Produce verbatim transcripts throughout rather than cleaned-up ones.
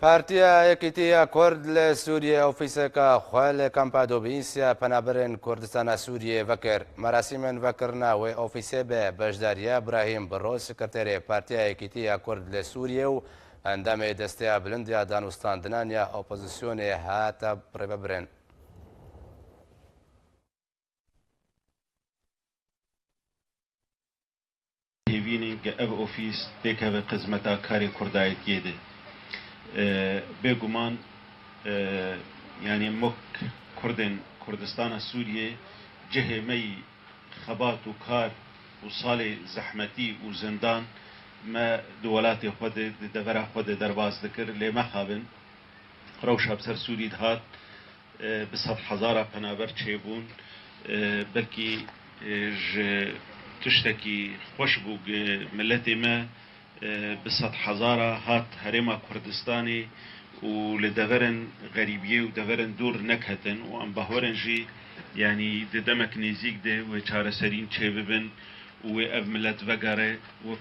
Partiya Yekîtiya Kurd li Sûriyê ofîseka xwe li Kampa Dubîns ya Penaberên Kurdistana Sûriyê vekir. Merasîmên vekirina wê ofîsê bi beşdariya Brahîm Biro, Sekreterê Partiya Yekîtiya Kurd li Sûriyê û endamê Desteya Bilind ya Danûstandinan ya Opozisyonê hate rêvebirin. Hêvî nîn ke ev ofîs têkeve xizmeta karê kurdayetiyê de. E, bêguman, e, yanî mok kurdên Kurdistana Sûriyê cihê me yî xebat û kar û salê zehmetî û zindan me di welatê xwe de, di devera xwe de derbas dikir, lê mexabin. Rewşa bi ser Sûrî dihat, e, bi sed hezara penaber çêbûn. E, belkî, e, ji tiştekî xweş bû gi miletê me, e, bi sed hezara hat herêma Kurdistanê û li deverên xerîbiyê û deverên dûr neketin û em bawer in jî, yanî di demek nêzîk de wê çareserîn çêbibin û wê ev milet vegere. Wek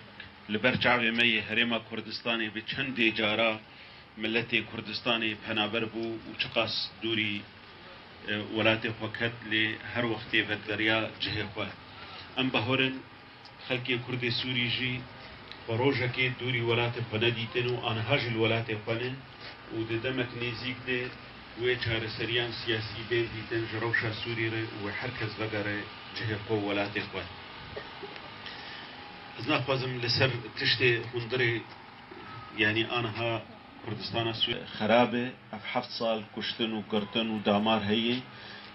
li ber çavê me yê herêma Kurdistanê bi çendê cara miletê Kurdistanê penaber bû û çiqas dûrî, e, welatê xwe ket, lê her wextê vediberiya cihê xwe. Em bawer in xelkê Kurdê Sûrî jî xwe rojekê dûrî welatê xwe nedîtin û aniha jî li welatê xwe ne û di demek nêzîk de wê çareseriyan siyasî bên dîtin ji rewşa Sûrî re û wê her kes vegere cihê xwe û welatê xwe. Ez naxwazim li ser tiştê hundirê, yanî aniha Kurdistana Sûriyê xerab e. Ev heft sal kuştin û girtin û damar heye.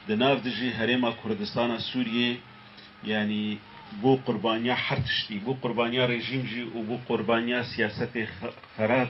Di nav de jî herêma Kurdistana Sûriyê, yanî bû qurbaniya her tiştî, bû qurbaniya rejîm jî û bû qurbaniya siyasetê xe-, xerab.